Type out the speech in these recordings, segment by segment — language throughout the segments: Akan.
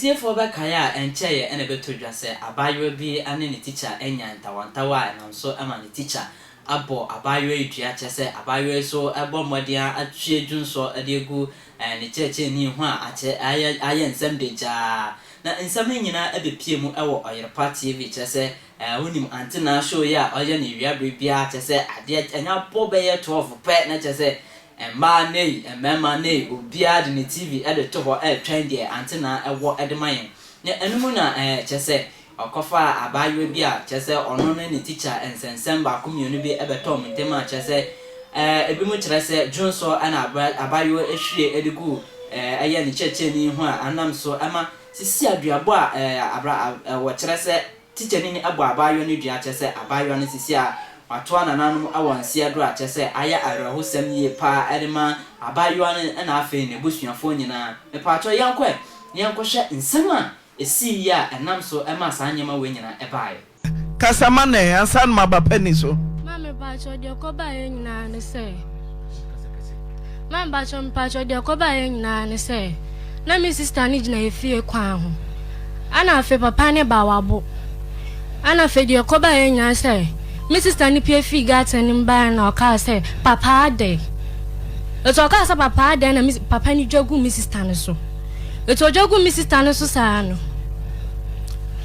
Atiefoɔ bɛkae a, ɛnkyɛeɛ na ɛbɛtɔ dwa sɛ abaayewa bi ne ne tikya anya ntawantawa a ɛnam so ma ne tikya abɔ abaayewa yi dua, kyerɛ sɛ abaayewa yi nso bɔ mmɔden ara atwe dwonsɔ de agu ne kyerɛkyerɛni ho a akyerɛ ayɛ ayɛ nsɛm de gyaa. Na nsɛm yi nyinaa bɛpue mu wɔ Ɔyerepa TV, kyerɛ sɛ wonim Ante Naa show yi a ɔyɛ no awia bere biara, kyerɛ sɛ adeɛ anya bɔ bɛyɛ 12 pɛ na kyerɛ sɛ Mmaa nei, mmarima nei, obiara de ne TV de to hɔ retwɛn deɛ Ante Naa wɔ de ma yɛn. Na ɛno mu na kyerɛ sɛ ɔkɔfaa abaayewa bi a kyerɛ sɛ ɔno ne ne tikya nsɛnsɛm baako mmienu bi bɛtɔɔ wɔn ntam a kyerɛ sɛ ebinom kyerɛ sɛ dwonsɔ na abaayewa hwie de guu ɛyɛ ne kyerɛkyerɛni ho a anam so ma sisi aduabɔ a abra wɔkyerɛ sɛ Tikyani no bɔ abaayewa no dua kyerɛ sɛ abaayewa no sisi a watoa nananom wɔ nseɛ do a kyerɛ sɛ ayɛ awerɛhosɛm yie paa de ma abaayewa no na afei n'abusuafoɔ nyinaa. Mepaakyɛw yɛnkɔ ɛ na yɛnkɔhwɛ nsɛm a ɛsii yi a ɛnam so maa saa nneɛma wei nyinaa ɛbaeɛ. Kasa ma no ɛ ansa na maba pani so. Ma mepaakyɛw deɛ ɛkɔbaeɛ nyinaa ne sɛ. Ma mpakyɛw mpakyɛw deɛ ɛkɔbaeɛ nyinaa ne sɛ na me sista no gyina yɛ fie kwan ho ɛna afei papa no ba wabo ɛna afei deɛ ɛkɔbaeɛ nyinaa sɛ me sista no pue fii gutter no mu baeɛ na ɔkaa sɛ papa adɛn ɛti ɔkaa sɛ papa adɛn na papa no dwa gu me sista no so ɛti ɔdwa gu me sista no so saa no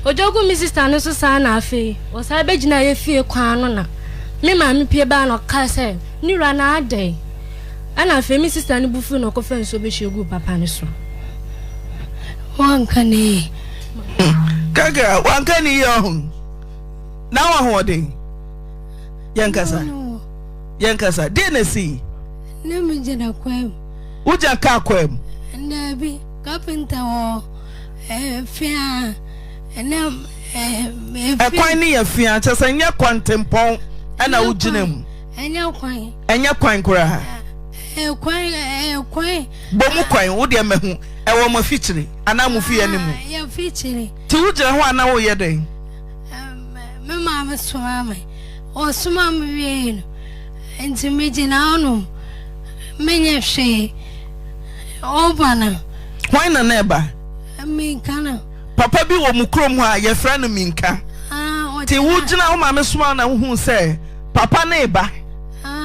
ɔdwa gu me sista no so saa na afei ɔsaa bɛgyina yɛ fie kwan no na me maame pue baa na ɔkaa sɛ Ne wura no adɛn? Ɛna afei me sista no bo fui na ɔkɔfaa nsuo bɛhwie guu papa no so. Wanka ne yie. Kaka, wanka ne yie ɔho. Na wɔ ahoɔden. Yɛnkasa. Yɛnkasa. Deɛ na si? Ne me gyina kwan mu. Wogyina kaa kwan mu? Daabi, kapenta wɔ fia. Ɛna Ɛkwan ne yɛ fia, kyɛ sɛ nyɛ kwantempɔn ɛna wogyina mu. Ɛnyɛ kwan. Ɛnyɛ kwan koraa. Ɛyɛ kwan, ɛyɛ kwan. Bɔ mu kwan, wo deɛ mahu. Ɛwɔ mo afikyiri anaa mo fie anim? Yɛ afikyiri. Ti wo gyina hɔ a na woyɛ dɛn? Me maame somaa me. Ɔsomaa me wiei no, nti megyina hɔnom menyɛ hwee. Ɔba no. Hwan na na ɛba? Minka no. Papa bi wɔ mo kurom hɔ a yɛfrɛ no Minka. Ti wo gyina wo maame somaa na wohuu sɛ. Papa no reba.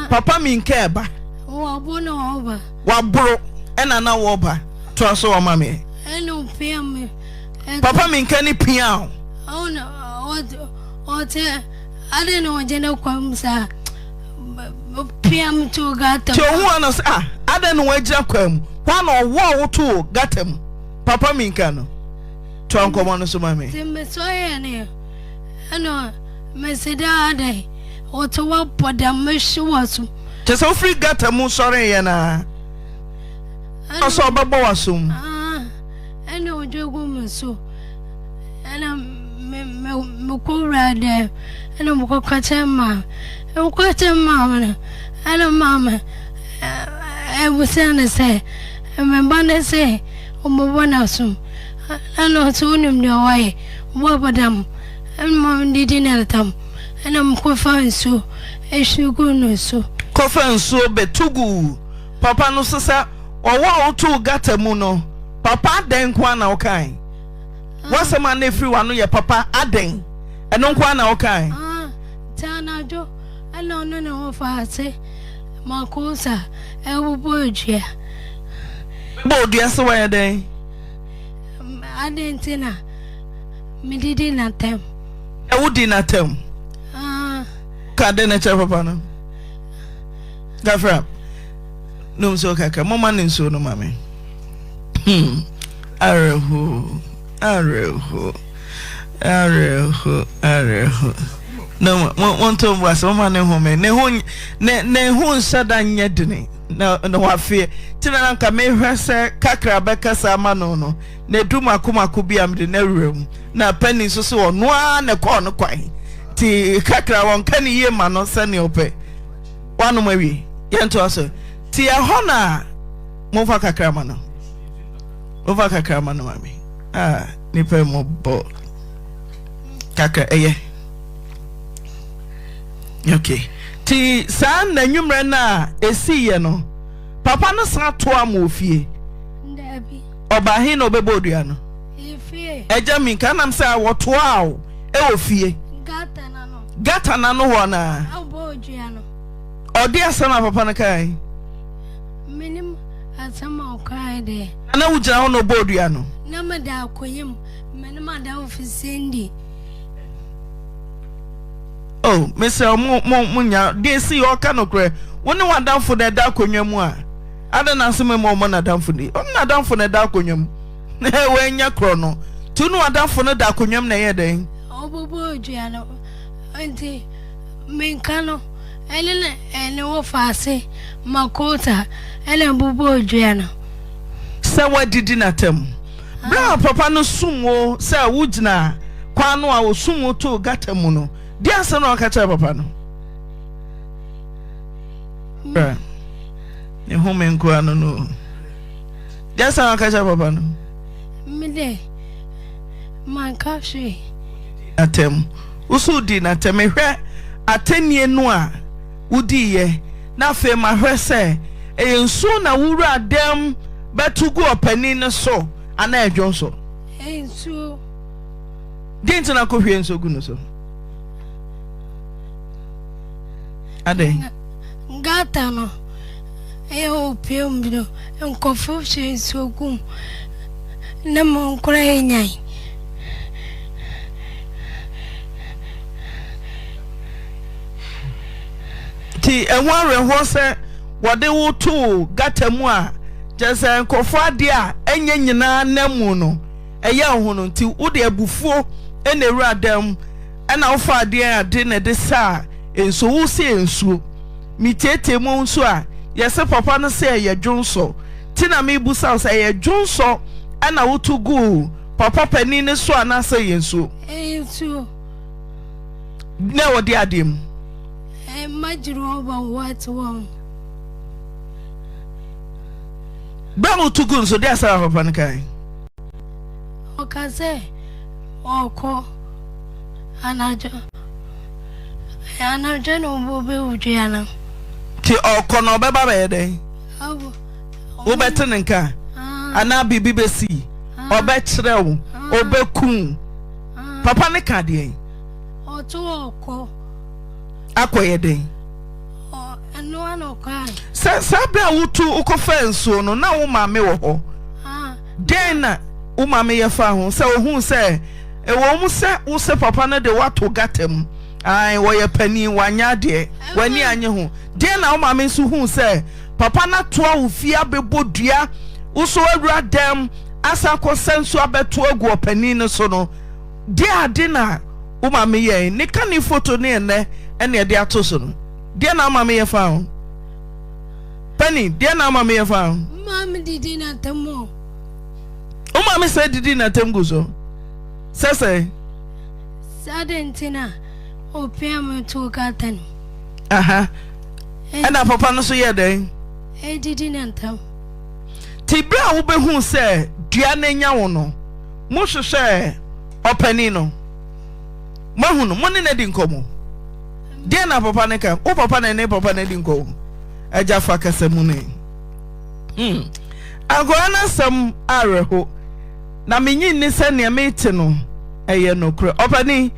Papa minka ɛba. Waboro na ɔreba. Waboro ɛna na wɔreba. Toa so ɔma me. Ɛna ɔpia me. Papa minka ne pia o. Ɔna ɔte ade na ɔgyina kwan mu saa. Pia me to gata mu. Tí ohun ano sɛ ah adɛn na wɔagyina kwan mu. Hɔ na ɔwɔ a woto gata mu. Papa minka no. Toa nkɔmɔ no so ma me. Tí mesɔ yɛ ne ɛna. Mese dɛ adɛn? Wɔte w'abɔ dam mehye w'asom. Kyerɛ sɛ wofiri gutter mu sɔreeɛ no ara na sɛ ɔbɛbɔ w'asom. Ɛna ɔdwa gu me so ɛna mekɔ wura dɛm ɛna mekɔka kyerɛ maame mekɔ kyerɛ maame no ɛna maame ɛbusa no sɛ me ba no sɛ ɔbɛbɔ n'asom ɛna ɔsɛ wonim deɛ ɔyɛ wabɔ dam. Ɛna medidi n'atam, ɛna mekɔfaa nsuo hwie guu ne so. Kɔfaa nsuo bɛto guu papa no so sɛ ɔwɔ a wotoo gutter mu no, papa adɛn nko ara na wokae? W'asɛm a na ɛfiri w'ano yɛ papa adɛn? Ɛno nko ara na wokae? Ah, nti anadwo ɛna ɔne ne ho faa ase makosa ɛbobɔ dua. Bɔ dua sɛ wayɛ dɛn? Adɛn nti na Medidi n'atɛm. Ɛ wodi n'atɛm. Ah. Ka dɛn na kyerɛ papa no. Gafra, nom nsuo kakra. Momma no nsuo no ma me. Hmm. Awerɛho, awerɛho, awerɛho, awerɛho. No, mo monto mbo ase, momma ne home. Ne ho ne ne ho nhyɛ da nyɛ dene na na wafeɛ. Ti na nka mehwɛ sɛ kakra bɛkasa ama no no. Na edu mako mako bi a mede no awura mu. Na Penny nso se ɔno ara na ɛkɔɔ no kwan. Nti kakra wɔnka no yie ma no sɛnea ɔpɛ. Woanom awie? Yɛntoa so. Nti ɛhɔ na momfa kakra ma no. Momfa kakra ma no ma me. Ah, nipa mmɔbɔ. Kakra ɛyɛ. Okay. Nti saa na nwummerɛ no a ɛsiiɛ no, papa no san toa mo wɔ fie. Daabi. Ɔbaa he na ɔbɛbɔɔ dua no? Agya Minka nam sɛ wɔtoaa wo wɔ fie. Gata no ano. Gata no ano hɔ anaa? Ɔbɔɔ dua no. Ɔde asɛm a papa no kae. Menim asɛm a ɔkae deɛ. Na na wogyina hɔ na ɔbɔɔ dua no. Na meda akonnwa mu, me ne m'adamfo Cindy. Oh, mesrɛ mo mo mo nya deɛ si ɔka nokorɛ. Wo ne w'adamfo na ɛda akonnwa mu a, adɛn na asɛm mu ɔmmɔ n'adamfo ni? Ɔne n'adamfo na ɛda akonnwa mu. Na wanya korɔ no. Nti wo ne w'adamfo no da akonnwa mu na ɛyɛ dɛn? Ɔbɔbɔɔ dua no. Nti menka no ɛne ne ɛne wɔfaase Makota ɛna ɛbobɔɔ dua no. Sɛ woadidi no atɛm. Berɛ a papa no sum wo sɛ wogyina kwan no a ɔsum wo too gata mu no, deɛ asɛm na ɔka kyerɛ papa no? Bra, ne home nkoa no no. Deɛ asɛm na ɔka kyerɛ papa no? Me dɛ, manka hwee. Atɛm. Wo so wodii no atɛm. Mehwɛ atɛnnie no a wodiiɛ, na afei mahwɛ sɛ ɛyɛ nsuo na wo wura dɛm bɛto gu ɔpanin no so anaa ɛdwo nso. Ɛyɛ nsuo. Deɛ nti na kɔhwie nsuo gu no so? Adɛn? Gata no ɛyɛ opie mu bi no nkurɔfoɔ hwie nsuo gu mu na mo nkora yɛ nyan. Nti ɛho awerɛhoɔ sɛ wɔde wo too gata mu a kyerɛ sɛ nkurɔfoɔ adeɛ a ɛnyɛ nyinaa nam mu no ɛyɛ wo ho no nti wode abufuo na ɛwura dan mu ɛna wofa adeɛ ade na ɛde saa nsuo wo se nsuo metiatia mu nso a yɛse papa no se ɛyɛ dwonsɔ ti na mebusa wo sɛ ɛyɛ dwonsɔ ɛna woto guu papa panin no so anaasɛ ɛyɛ nsuo? Ɛyɛ nsuo. Na ɛwɔ de adeɛ mu. Ɛma gyiri ɔba white wɔn. Bɛn woto gu nso de asara papa no kan. Ɔka sɛ ɔkɔ anadwo anadwo na ɔbɛwu dua no. Nti ɔkɔ na ɔbɛba bɛyɛ dɛn? Wobɛte ne nka anaa biribi bɛsi ɔbɛkyerɛ wo ɔbɛku papa ne ka deɛn? Ɔto ɔkɔ. Akɔyɛ dɛn? Ɛno ara ɔkae. Sɛ saa berɛ a wotu wokɔfaa nsuo no na wo maame wɔ hɔ. Dɛn na wo maame yɛ faa ho? Sɛ ohuu sɛ ɛwom sɛ wo se papa no de wo ato gata mu, ae, ɔyɛ panin, wanyɛ adeɛ, w'ani annye ho. Deɛn na wo maame nso huu sɛ papa no atoa wo fie abɛbɔ dua, wo nso woawura dɛm asan akɔsa nsuo abɛto agu ɔpanin no so no? Deɛn ade na wo maame yɛe? Ne kane foto ne ɛnnɛ ɛne ɛde ato so no, deɛn na wo maame yɛ faa ho? Penny, deɛ na ama meyɛ fa ho? Maame didi n'atam o. Wo maame sɛ didi n'atam gu so? Sɛ sɛ? Saa de nti na opia me to gata no. Aha. Ɛna papa no so yɛ dɛn? Edidi n'atam. Ti bere a wobɛhu sɛ dua no anya wo no, mohwehwɛ ɔpanin no. Moahu no, mo ne no adi nkɔmmɔ. Deɛ na papa no ka? Wo papa na ne papa no adi nkɔmmɔ. Agya fa kasa mu ne. Hmm. Akoa no asɛm awerɛho. Na menyi nni sɛ nea mete no ɛyɛ nokorɛ. Ɔpanin,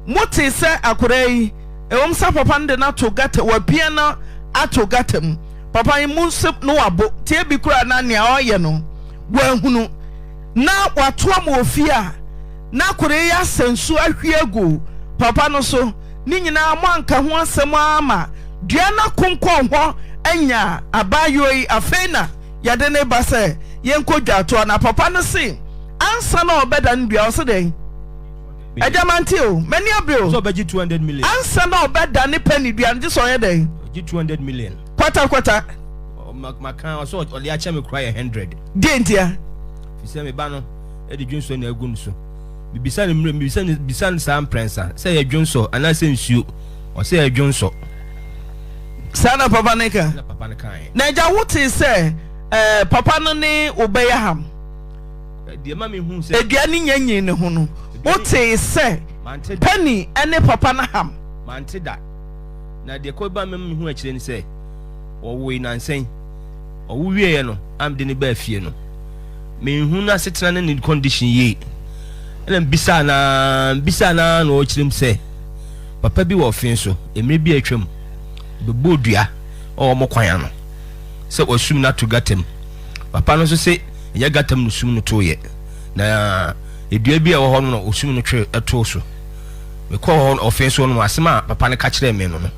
mote sɛ akwadaa yi, ɛwom sɛ papa no de no ato gata, wapia no ato gata mu. Papa yi mu nso no wabo, tie bi koraa na nea ɔyɛ no, wahunu. Na watoa mu wɔ fie a, na akwadaa yi asɛ nsuo ahwie agu papa no so. Ne nyinaa moanka ho asɛm ara ma dua no akonkɔn hɔ anya abaayewa yi afei na yɛde no reba sɛ yɛnkɔ dwatoa na papa no se ansa na ɔbɛda no dua ɔse dɛn? Agya mante o m'ani abere o Sɛ ɔbɛgye 200 million. Ansa na ɔbɛda ne pɛ ne dua no gye sɛ ɔyɛ dɛn? Ɔgye 200 million. Kwata kwata. Maka ɔsɛ ɔde akyɛ me kora yɛ 100. Deɛ ntia? Fi sɛ me ba no de dwonsɔ na agu no so. Mebisa no mmerɛ, mebisa no, bisa no saa mprɛnsa, sɛ ɛyɛ dwonsɔ anaasɛ nsuo. Ɔsɛ ɛyɛ dwonsɔ. Saa na papa no ka? Na papa no kaeɛ. Na agya wotee sɛ ɛɛ papa no ne wo bɛyɛ ham? Deɛ ma mehu sɛ. Dua no nya nyin ne ho no, wotee sɛ Penny ne papa no ham? Mante da. Na deɛ kɔ ba ma mehu akyire ne sɛ, wɔwoe nansa yi. Ɔwo wieeɛ no a mede no baa fie no, menhu n'asetena ne ne condition yie. Ɛna mebisaa no ara, mebisaa no ara na ɔkyerɛ mu sɛ papa bi wɔ ɔfe so, mmerɛ bi a atwam, ɔbɛbɔɔ dua wɔ wɔn kwan ano sɛ wasum no ato gata mu. Papa no nso se ɛnyɛ gata mu na osum no tooeɛ, na dua bi a ɛwɔ hɔ no na osum no twe too so. Mekɔɔ hɔ ɔfe so no, asɛm a papa no ka kyerɛɛ me no no,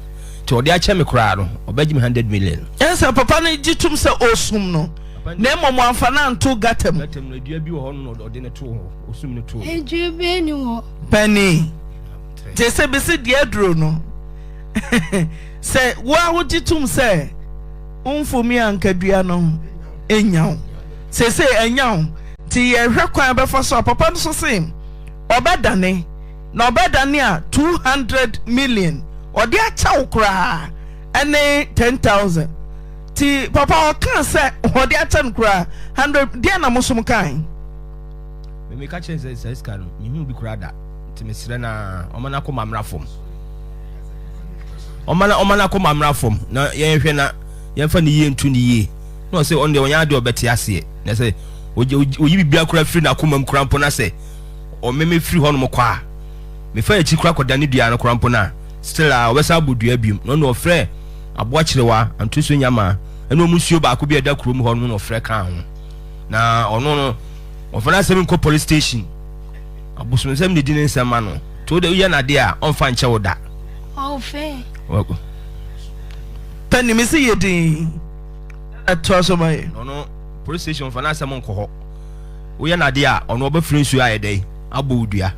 nti ɔde akyɛ me koraa no, ɔbɛgye me 100 million. Ɛnsɛ papa no gye tom sɛ ɔsum no. Na mmom wamfa no anto gata mu. Gata mu no, dua bi wɔ hɔ no na ɔde no too hɔ, osum no too. Dua bi ni hɔ. Panin, te sɛ besi deɛ aduro no, sɛ wo a wogye tom sɛ wo mfomi a nka dua no nya wo, seesei anya wo, nti yɛhwɛ kwan a bɛfa so a papa no so se ɔbɛdane, na ɔbɛdane a 200 million ɔde akyɛ wo koraa ɛne 10,000. Nti papa ɔkaa sɛ ɔde akyɛ no koraa hundred deɛ na mo som kae. Me meka kyerɛ sɛ saa sika no mehu bi koraa da nti mesrɛ na ɔma no akoma mmra fam ɔma no ɔma no akoma mmra fam na yɛnhwɛ na yɛmfa ne yie nto ne yie na ɔsɛ ɔno deɛ ɔnyɛ adeɛ ɔbɛte aseɛ na sɛ oyi biribiara koraa firi n'akoma mu koraa mpo na sɛ ɔmeme firi hɔnom kɔ a mefa akyi koraa kɔda ne dua no koraa mpo no a still a ɔbɛsan abɔ dua biom na ɔno ɔfrɛ Aboa Kyerewa, Antoso Nyama, ɛne wɔn nsuo baako bi a ɛda kurom hɔ no na ɔfrɛ kaa ho. Na ɔno no, ɔmfa n'asɛm nkɔ police station. Abosomsɛm na ɛdi ne nsɛm ma no. Nti wode woyɛ no adeɛ a, ɔmfa nkyɛ wo da. Ɔfɛ. Pɛni me se yɛ din ɛtoa so ma yɛ. Ɔno police station ɔmfa n'asɛm nkɔ hɔ. Woyɛ no adeɛ a, ɔno ɔbɛfrɛ nsuo ayɛ dɛn abɔ wo dua.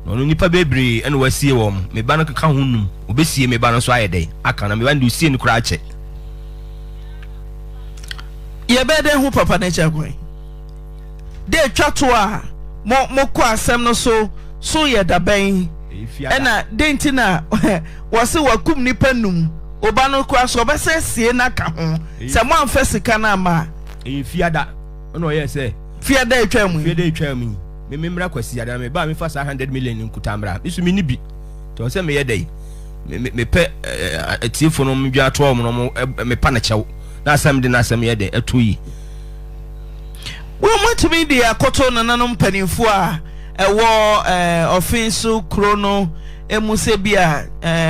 Na ɔno nnipa bebree na wasie wɔn. Me ba no keka ho num. Obesie me ba no nso ayɛ dɛn aka na me ba no de osie no koraa akyɛ. Yɛbɛyɛ dɛn hu papa no akyi akwan? Dɛ etwa to a mo mokɔ asɛm no so so yɛ da bɛn? Ɛna dɛn nti na wɔse wakum nnipa num? Wo ba no koraa so ɔbɛsan asie no aka ho sɛ moamfa sika no amma a? Ɛyɛ fiada ɛna ɔyɛɛ sɛ. Fiada etwaa mu yi. Fiada etwaa mu yi. Me me mmra Kwasiada na me ba a mefa saa hundred million no nkuta mmra. Me so menni bi. Nti ɔsɛ meyɛ dɛn? Mepɛ atiefo no medwa toa wɔn na mepa no kyɛw na asɛm de n'asɛm yɛ dɛn ɛto yi. Wɔatumi de akɔto nananom mpanimfoɔ a ɛwɔ ɔfe so kuro no mu sɛ bi a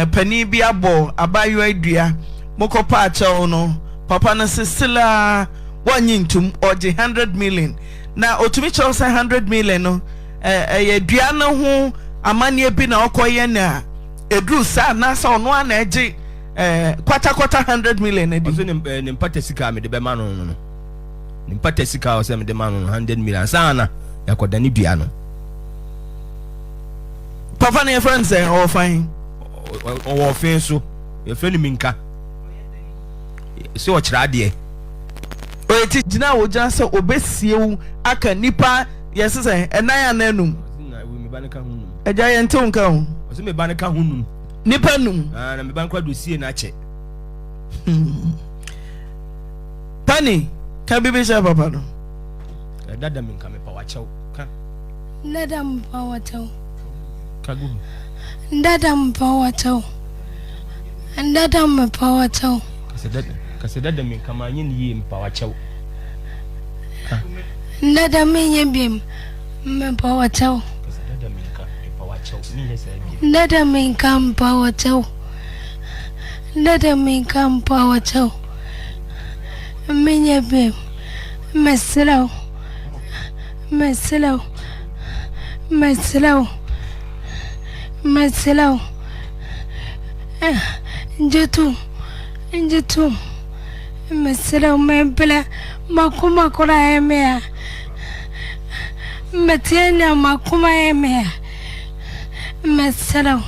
panin bi abɔ abaayewa dua, mokɔpa akyɛw no, papa no se still a wɔnnye ntom, ɔgye 100 million. Na ɔtumi kyerɛw sɛ 100 million no ɛyɛ dua no ho amanneɛ bi na ɔkɔyɛ no a ɛduru saa anaasɛ ɔno ara na ɛgye kwatakwata 100 million adi. Ɔsɛ ne ne mpata sika a mede bɛma no no ne mpata sika a ɔsɛ mede ma no no 100 million ansa na yɛakɔda ne dua no. Papa no yɛfrɛ no sɛ ɔwɔ fan? Ɔwɔ ɔfe so yɛfrɛ no Minka sɛ ɔkyerɛ adeɛ. Ɔyɛ ti gyina a wɔgyina sɛ ɔbɛsie wo aka nnipa yɛse sɛ ɛnan anaa num. Agya yɛnte wo nka o. Ɔse me ba no ka ho num. Nipa num. Ah, na me ba no kora de osie no akyɛ. Pani, ka bibi kyerɛ papa no. Dada mi nka mepa wakyɛw ka. Dada mepa wakyɛw. Ka gu. Dada mepa wakyɛw. Dada mepa wakyɛw. Kasa dada mi nka ma nye ne yie mepa wakyɛw. Ka. Dada menyɛ biem mepa wakyɛw. Kasa dada mi nka mepa wakyɛw menyɛ saa biem. Dada mi nka mepa wakyɛw. Dada mi nka mepa wakyɛw. Menyɛ biem mesrɛ wo mesrɛ wo mesrɛ wo mesrɛ wo gye tom gye tom mesrɛ wo mebrɛ m'akoma koraa yɛ me ya meteɛ nea m'akoma yɛ me ya mesrɛ wo.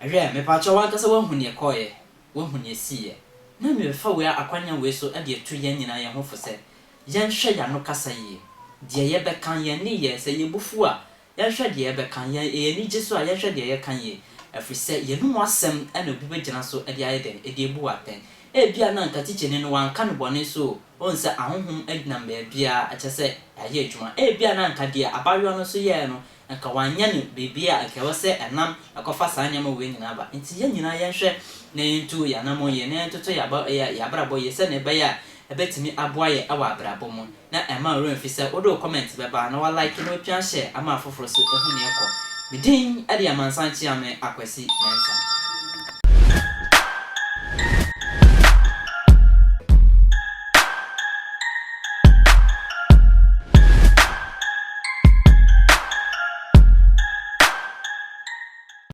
Hwɛ, mepakyɛw w'ankasa woahu nea ɛkɔeɛ, woahu nea esiiɛ. Na merefa wei akwanya wei so de atu yɛn nyinaa yɛn ho fo sɛ, yɛnhwɛ yɛn ano kasa yie. Deɛ yɛbɛka, yɛn nneyɛɛ, sɛ yɛn bo fu a, yɛnhwɛ deɛ yɛbɛka, yɛn yɛn ani gye so a, yɛnhwɛ deɛ yɛka yie. Ɛfiri sɛ, yɛn mu asɛm na obi bɛgyina so de ayɛ dɛn? De abu wo atɛn. Ebia na anka tikyani no wanka no bɔne so o, wohu sɛ ahonhom nam baabiara, kyerɛ sɛ, yɛayɛ adwuma. Ebia na anka deɛ abaayewa no nso yɛeɛ no, Anka wanyɛ no biribi a anka ɛwɔ sɛ ɛnam ɛkɔfa saa nneɛma wei nyinaa ba. Nti yɛn nyinaa yɛnhwɛ na yɛntu yɛn anammɔn yie na yɛntoto yɛn aba yɛn abrabɔ yie sɛdeɛ ɛbɛyɛ a ɛbɛtumi aboa yɛ wɔ abrabɔ mu. Na ɛmma wo werɛ mfi sɛ wode wo comment bɛba na wa like na wapia share ama afoforɔ so ahu nea ɛkɔ. Me din de Amansan Kyeame Akwasi Mensah.